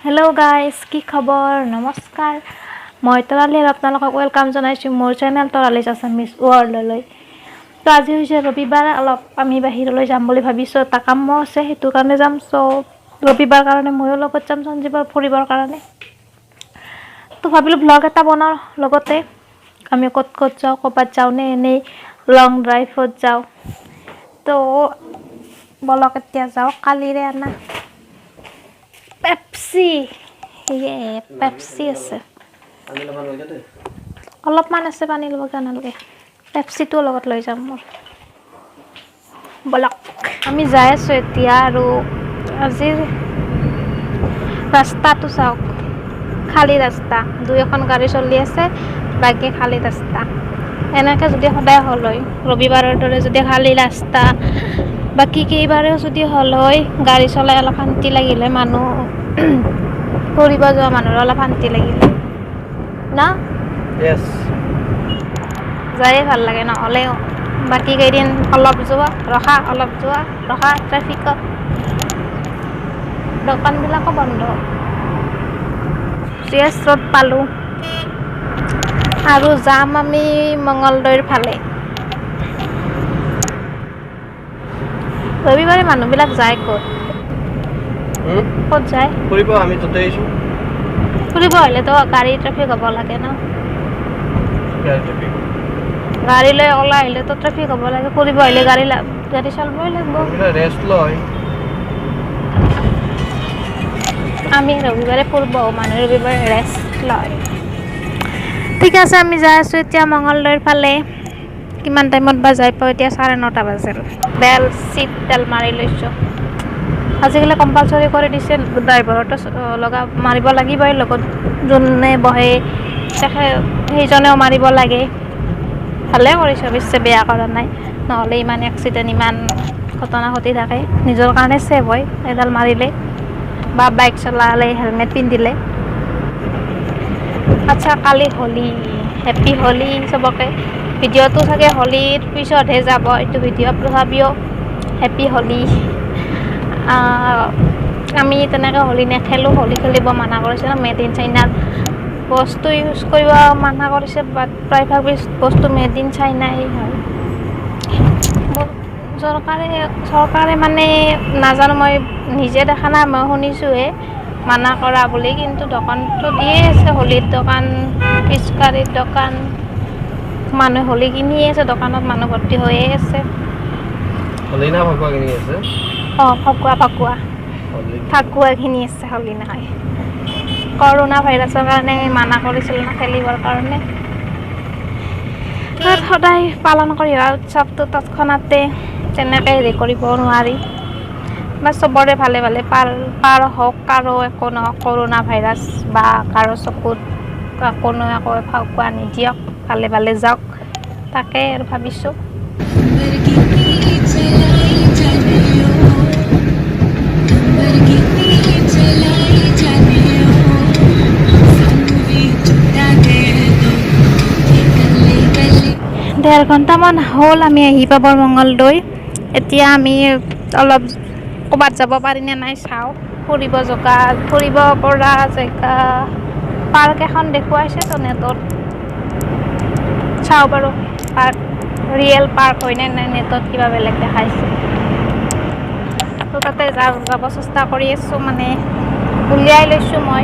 Hello' guys, কি খবৰ? নমস্কাৰ, মই তৰালী আৰু আপোনালোকক welcome জনাইছোঁ মোৰ চেনেল তৰালীজ আছামিজ ৱৰ্ল্ডলৈ। তো আজি হৈছে ৰবিবাৰ। অলপ আমি বাহিৰলৈ যাম বুলি ভাবিছোঁ। এটা কামো আছে, সেইটো কাৰণে যাম। চ' ৰবিবাৰ কাৰণে ময়ো লগত যাম সঞ্জীৱৰ ফুৰিবৰ কাৰণে। তো ভাবিলোঁ ভ্লগ এটা বনাওঁ, লগতে আমি ক'ত ক'ত যাওঁ, ক'ৰবাত যাওঁ নে এনেই লং ড্ৰাইভত যাওঁ। তো বলক, এতিয়া যাওঁ। কালিৰে আনা পেপচি, ইয়ে পেপচি আছে। পানী ল'ব নালাগে দে। অলপমান আছে, পানী ল'ব কিয় নালাগে? পেপচিটোও লগত লৈ যাম মোৰ। ব'লক, আমি যাই আছোঁ এতিয়া। আৰু আজিৰ ৰাস্তাটো চাওক, খালী ৰাস্তা। দুই এখন গাড়ী চলি আছে, বাকী খালী ৰাস্তা। এনেকৈ যদি সদায় হ'ল হয়, ৰবিবাৰৰ দৰে যদি খালী ৰাস্তা বাকী কেইবাৰেও যদি হ'ল হয়, গাড়ী চলাই অলপ শান্তি লাগিলে, মানুহ ফুৰিব যোৱা মানুহৰ অলপ শান্তি লাগিলে না? য়েছ। যায়ে ভাল লাগে। নহ'লে বাকী কেইদিন অলপ যোৱা ৰখা, অলপ যোৱা ৰখা, ট্ৰেফিকত দোকানবিলাকো বন্ধ। জি এছ ৰোড পালোঁ আৰু যাম আমি মঙলদৈৰ ফালে। ৰবিবাৰে মানুহবিলাক যায় ক'ত? ক'ত যায়? ফুৰিব, আমি ত'তে আহিছোঁ। ফুৰিব আহিলেতো গাড়ী ট্ৰেফিক হ'ব লাগে ন? গাড়ী ট্ৰেফিক? গাড়ী লৈ ওলাই আহিলেতো ট্ৰেফিক হ'ব লাগে। ফুৰিব আহিলে গাড়ী চলবই লাগিব। ৰেষ্ট লয়। আমি ৰবিবাৰে ফুৰিব আহোঁ, মানুহে ৰবিবাৰে ৰেষ্ট লয়। ঠিক আছে, আমি যাই আছোঁ এতিয়া মঙলদৈৰ ফালে। কিমান টাইমত বা যাই পাওঁ? এতিয়া 9:30 বাজিল। বেল চিট বেল্ট মাৰি লৈছোঁ। আজিকালি কম্পালচৰি কৰি দিছে, ড্ৰাইভাৰতো লগা মাৰিব লাগিবই, লগত যোনে বহে তেখেত সেইজনেও মাৰিব লাগে। ভালে কৰিছে অৱশ্যে, বেয়া কৰা নাই। নহ'লে ইমান এক্সিডেণ্ট, ইমান ঘটনা ঘটি থাকে। নিজৰ কাৰণে ছেভ হয় এডাল মাৰিলে বা বাইক চলালে হেলমেট পিন্ধিলে। আচ্ছা, কালি হোলী, হেপ্পী হোলী চবকে। ভিডিঅ'টো চাগে হোলীৰ পিছতহে যাব এইটো ভিডিঅ', তথাপিও হেপ্পী হোলী। আমি তেনেকৈ হোলী নেখেলোঁ। হোলী খেলিব মানা কৰিছে ন, মেড ইন চাইনাৰ বস্তু ইউজ কৰিব মানা কৰিছে। বাট প্ৰায়ভাগ বস্তু মেড ইন চাইনাই হয়। চৰকাৰে মানে নাজানো, মই নিজে দেখা নাই, মই শুনিছোঁহে মানা কৰা বুলি। কিন্তু দোকানটো দিয়ে আছে, হোলীৰ দোকান, পিচকাৰীৰ দোকান। মানুহে হোলী কিনিয়ে আছে, দোকানত মানুহ ভৰ্তি হৈয়ে আছে। হোলী না ফাকুৱা কিনি আছে? অঁ, ফাকুৱা, ফাকুৱা। হোলী। ফাকুৱা কিনি আছে, হোলী নহয়। কৰোণা ভাইৰাছৰ কাৰণে মানা কৰিছিল ন খেলিবৰ কাৰণে। তাত সদায় পালন কৰি অহা উৎসৱটো তৎক্ষণাতে তেনেকৈ হেৰি কৰিব নোৱাৰি। বা চবৰে ভালে ভালে পাৰ পাৰ হওক, কাৰো একো নহওক, কৰোণা ভাইৰাছ বা কাৰো চকুত কোনো একো ফাকুৱা নিদিয়ক, ভালে ভালে যাওক, তাকে আৰু ভাবিছোঁ। बरगिनी चलाई जानियो, बरगिनी चलाई जानियो, ਸਾਨੂੰ ਵੀ ਝੂਟਾ ਦੇ ਦੋ ਕੱਲੇ ਕੱਲੇ। 1.5 ঘণ্টামান হ'ল আমি আহি পাবৰ মঙলদৈ। এতিয়া আমি অলপ ক'ৰবাত যাব পাৰিনে নাই চাওঁ। ফুৰিব জগা, ফুৰিব পৰা জেগা, পাৰ্ক এখন দেখুৱাইছে তো নেটত। চাওঁ বাৰু, পাৰ্ক ৰিয়েল পাৰ্ক হয়নে নাই, নেটত কিবা বেলেগ দেখাইছে। তো তাতে যাব চেষ্টা কৰি আছোঁ, মানে উলিয়াই লৈছোঁ মই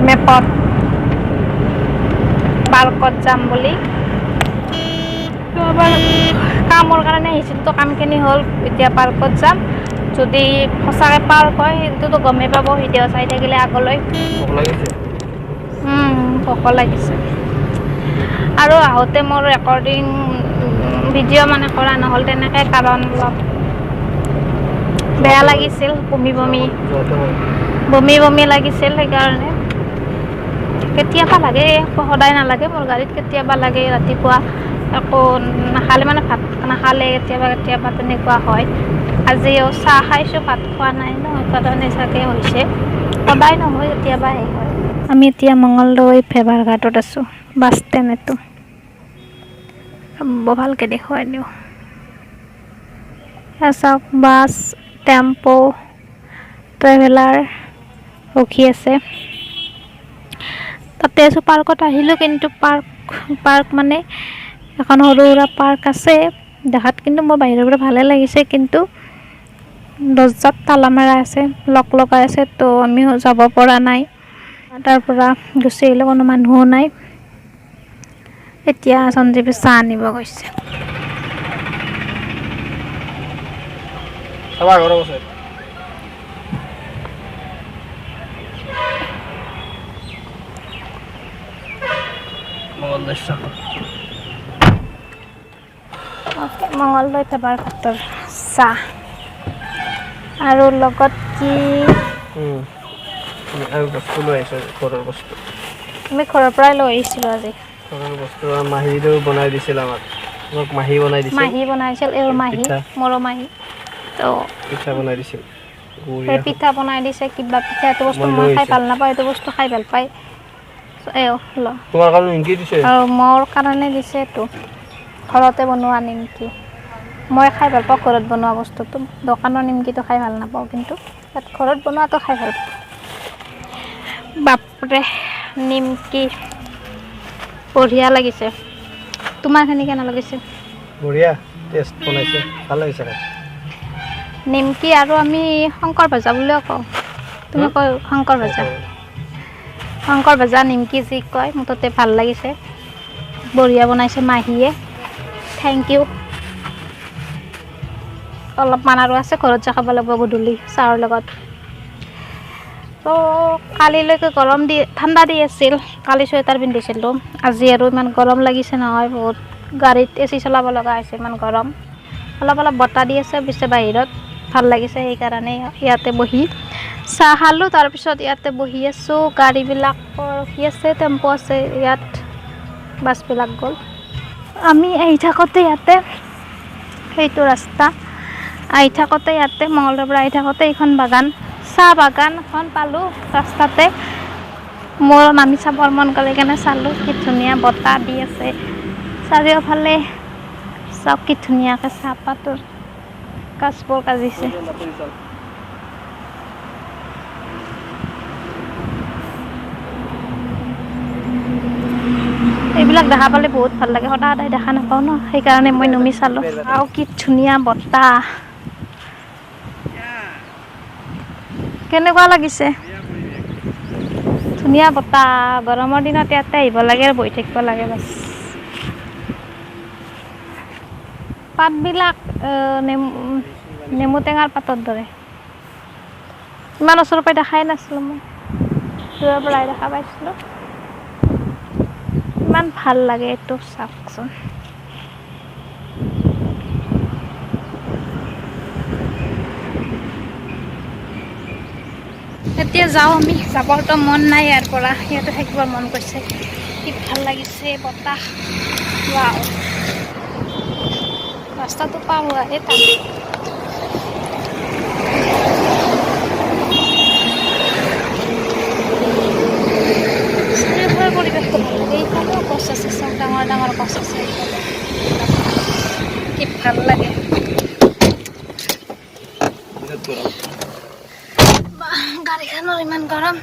মেপত পাৰ্কত যাম বুলি। তো আমাৰ কামৰ কাৰণে আহিছিলোঁ, তো কামখিনি হ'ল, এতিয়া পাৰ্কত যাম। যদি সঁচাকৈ পাৰ্ক হয়, সেইটোতো গমেই পাব ভিডিঅ' চাই থাকিলে আগলৈ। ভোক লাগিছে। ভোকো লাগিছে। আৰু আহোঁতে মোৰ ৰেকৰ্ডিং ভিডিঅ' মানে কৰা নহ'ল তেনেকৈ, কাৰণ অলপ বেয়া লাগিছিল, বমি বমি যোৱাটো হ'ল। বমি বমি লাগিছিল সেইকাৰণে। কেতিয়াবা লাগে, সদায় নালাগে মোৰ গাড়ীত। কেতিয়াবা লাগে, ৰাতিপুৱা একো নাখালে, মানে ভাত নাখালে কেতিয়াবা কেতিয়াবা তেনেকুৱা হয়। আজিও চাহ খাইছোঁ, ভাত খোৱা নাই ন, সেইকাৰণে চাগে হৈছে। সদায় নহয়, কেতিয়াবা সেই হয়। আমি এতিয়া মঙলদৈ ফেভাৰ ঘাটত আছোঁ, বাছ ষ্টেণ্ড এইটো। বৰ ভালকৈ দেখুৱাই দিওঁ। এয়া চাওক, বাছ, টেম্পো, ট্ৰেভেলাৰ। ৰখি আছে। তাতে আছোঁ, পাৰ্কত আহিলোঁ, কিন্তু পাৰ্ক পাৰ্ক মানে এখন সৰু সুৰা পাৰ্ক আছে দেখাত, কিন্তু মোৰ বাহিৰৰ পৰা ভালে লাগিছে, কিন্তু দৰ্জাত তালা মাৰা আছে, লক লগাই আছে, তো আমি যাব পৰা নাই। তাৰ পৰা গুচি আহিলোঁ, কোনো মানুহো নাই। এতিয়া সঞ্জীৱে চাহ আনিব গৈছে। চাবা গৰম আছে। মঙ্গলদৈ চাহ। অ'কে, মঙলদৈ ফেবাৰ ঘাটৰ চাহ আৰু লগত কি? আৰু বস্তু লৈ আহিছোঁ, ঘৰৰ বস্তু। আমি ঘৰৰ পৰাই লৈ আহিছিলোঁ আজি। ঘৰৰ বস্তু মাহীদেউ বনাই দিছিল আমাক। মোক মাহী বনাই দিছিল। মাহী বনাইছিল, এওঁৰ মাহী, পিঠা। মোৰো মাহী। তো পিঠা বনাই দিছিল। সেই পিঠা বনাই দিছে, কিবা পিঠা। এইটো বস্তু মই মই লৈ খাই আহিছোঁ। ভাল নাপাওঁ, এইটো বস্তু খাই ভাল পায়। এওঁ ল। তোমাৰ কাৰণে নিমকি দিছে। আৰু মোৰ কাৰণে দিছে এইটো ঘৰতে বনোৱা নিমকি। মই খাই ভাল পাওঁ ঘৰত বনোৱা বস্তুটো, দোকানৰ নিমকিটো খাই ভাল নাপাওঁ, কিন্তু তাত ঘৰত বনোৱাটো খাই ভাল পাওঁ। বাপৰে, নিমকি বঢ়িয়া লাগিছে। তোমাৰখিনি কেনে লাগিছে? বঢ়িয়া টেষ্ট বনাইছে, ভাল লাগিছে খাই। নিমকি আৰু আমি শংকৰ ভজা বুলিও কওঁ। তুমি কয় শংকৰ ভজা, শংকৰ ভজা নিমকি যি কয়, মুঠতে ভাল লাগিছে। বঢ়িয়া বনাইছে মাহীয়ে, thank U. অলপমান আৰু আছে, ঘৰত যাই খাব লাগিব গধূলি চাহৰ লগত। তো কালিলৈকে গৰম দি ঠাণ্ডা দি আছিল, কালি চুৱেটাৰ পিন্ধিছিলোঁ। আজি আৰু ইমান গৰম লাগিছে নহয়, বহুত গাড়ীত এ চি চলাব লগা হৈছে, ইমান গৰম। অলপ অলপ বতাহ দি আছে অৱশ্যে বাহিৰত, ভাল লাগিছে, সেইকাৰণে ইয়াতে বহি চাহ খালোঁ। তাৰপিছত ইয়াতে বহি আছোঁ, গাড়ীবিলাক ৰখি আছে, টেম্প' আছে ইয়াত, বাছবিলাক গ'ল। আমি আহি থাকোঁতে ইয়াতে সেইটো ৰাস্তা আহি থাকোঁতে ইয়াতে মঙলদৈৰ পৰা আহি থাকোঁতে এইখন বাগান, চাহ বাগানখন পালোঁ ৰাস্তাতে। মোৰ নামি চাবৰ মন গ'ল, সেইকাৰণে চালোঁ। কি ধুনীয়া বতাহ দি আছে চাৰিওফালে, চাওক কি ধুনীয়াকৈ চাহপাতৰ গছবোৰ গাজিছে। এইবিলাক দেখা পালে বহুত ভাল লাগে, সদায় সদায় দেখা নাপাওঁ ন, সেইকাৰণে মই নুমি চালোঁ। আৰু কি ধুনীয়া বতাহ, কেনেকুৱা লাগিছে? ধুনীয়া বতাহ। গৰমৰ দিনত ইয়াতে আহিব লাগে আৰু বহি থাকিব লাগে বাছ। পাতবিলাক নেমু টেঙাৰ পাতৰ দৰে। ইমান ওচৰৰ পৰা দেখাই নাছিলোঁ মই, দূৰৰ পৰাই দেখা পাইছিলোঁ। ইমান ভাল লাগে এইটো, চাওকচোন। এতিয়া যাওঁ আমি, যাবৰতো মন নাই ইয়াৰ পৰা, ইয়াতে থাকিবৰ মন গৈছে। কি ভাল লাগিছে বতাহ, ৱাও। ৰাস্তাটো পাৰ হোৱাহে টান। চাৰিওফালৰ পৰিৱেশটো ভাল লাগে। এইফালেও গছ আছে, চব ডাঙৰ ডাঙৰ গছ আছে এইফালে, কি ভাল লাগে। গাড়ীখনৰ ইমান গৰম।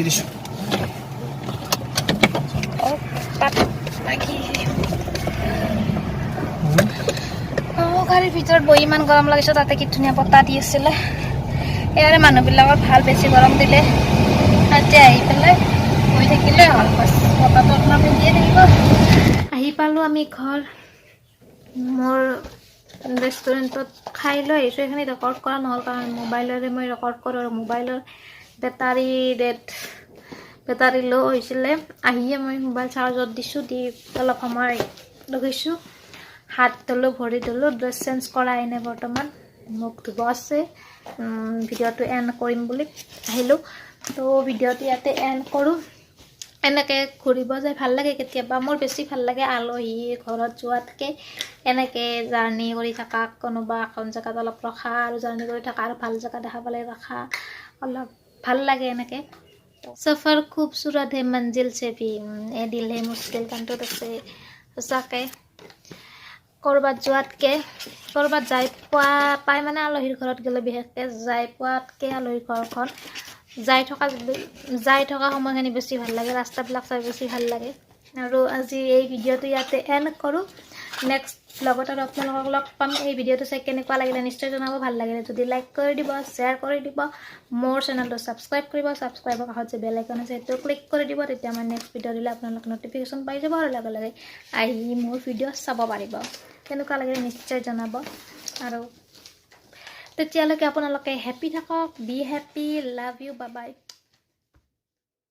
দিছোঁ। তাত লাগি গাড়ীৰ ভিতৰত বহি ইমান গৰম লাগিছে, তাতে কি ধুনীয়া বতাহ দি আছিলে। ইয়াৰে মানুহবিলাকৰ ভাল, বেছি গৰম দিলে তাতে আহি পেলাই বহি থাকিলে হ'ল, বাছ বতাহটো আপোনাৰ দিয়ে থাকিব। আহি পালোঁ আমি ঘৰ। মোৰ ৰেষ্টুৰেণ্টত খাই লৈ আহিছোঁ। এইখিনি ৰেকৰ্ড কৰা নহ'ল, কাৰণ মোবাইলেৰে মই ৰেকৰ্ড কৰোঁ আৰু মোবাইলৰ বেটাৰী ডেড, বেটাৰী ল' হৈছিলে। আহিয়ে মই মোবাইল চাৰ্জত দিছোঁ, দি অলপ সময় লগাইছোঁ, হাত ধুলোঁ, ভৰি ধুলোঁ, ড্ৰেছ চেঞ্জ কৰাই নাই বৰ্তমান, মুখ ধুব আছে। ভিডিঅ'টো এণ্ড কৰিম বুলি আহিলোঁ, তো ভিডিঅ'টো ইয়াতে এণ্ড কৰোঁ। এনেকৈ ঘূৰিব যাই ভাল লাগে কেতিয়াবা, মোৰ বেছি ভাল লাগে আলহী ঘৰত যোৱাতকৈ এনেকৈ জাৰ্ণি কৰি থকা, কোনোবা এখন জেগাত অলপ ৰখা আৰু জাৰ্ণি কৰি থকা আৰু ভাল জেগা দেখা পালে ৰখা, অলপ ভাল লাগে এনেকৈ। সফৰ খুবসুৰত হে মঞ্জিল চে ভি, এ দিল হে মুস্কিল গানটোত আছে। সঁচাকৈ ক'ৰবাত যোৱাতকৈ, ক'ৰবাত যাই পোৱা পাই মানে আলহীৰ ঘৰত গ'লে বিশেষকৈ যাই পোৱাতকৈ আলহীৰ ঘৰখন যাই থকা সময়খিনি বেছি ভাল লাগে, ৰাস্তাবিলাক চাই বেছি ভাল লাগে। আৰু আজি এই ভিডিঅ'টো ইয়াতে এণ্ড কৰোঁ। নেক্সট ব্লগত আৰু আপোনালোকক লগ পাম। এই ভিডিঅ'টো চাই কেনেকুৱা লাগিলে নিশ্চয় জনাব। ভাল লাগিলে যদি লাইক কৰি দিব, শ্বেয়াৰ কৰি দিব, মোৰ চেনেলটো ছাবস্ক্ৰাইব কৰিব। ছাবস্ক্ৰাইবৰ কাষত যে বেল আইকন আছে, সেইটো ক্লিক কৰি দিব। তেতিয়া মই নেক্সট ভিডিঅ' দিলে আপোনালোক ন'টিফিকেশ্যন পাই যাব আৰু লগে লগে আহি মোৰ ভিডিঅ' চাব পাৰিব। কেনেকুৱা লাগিলে নিশ্চয় জনাব। আৰু তেতিয়ালৈকে আপোনালোকে হেপ্পী থাকক। Be happy, love you, bye bye.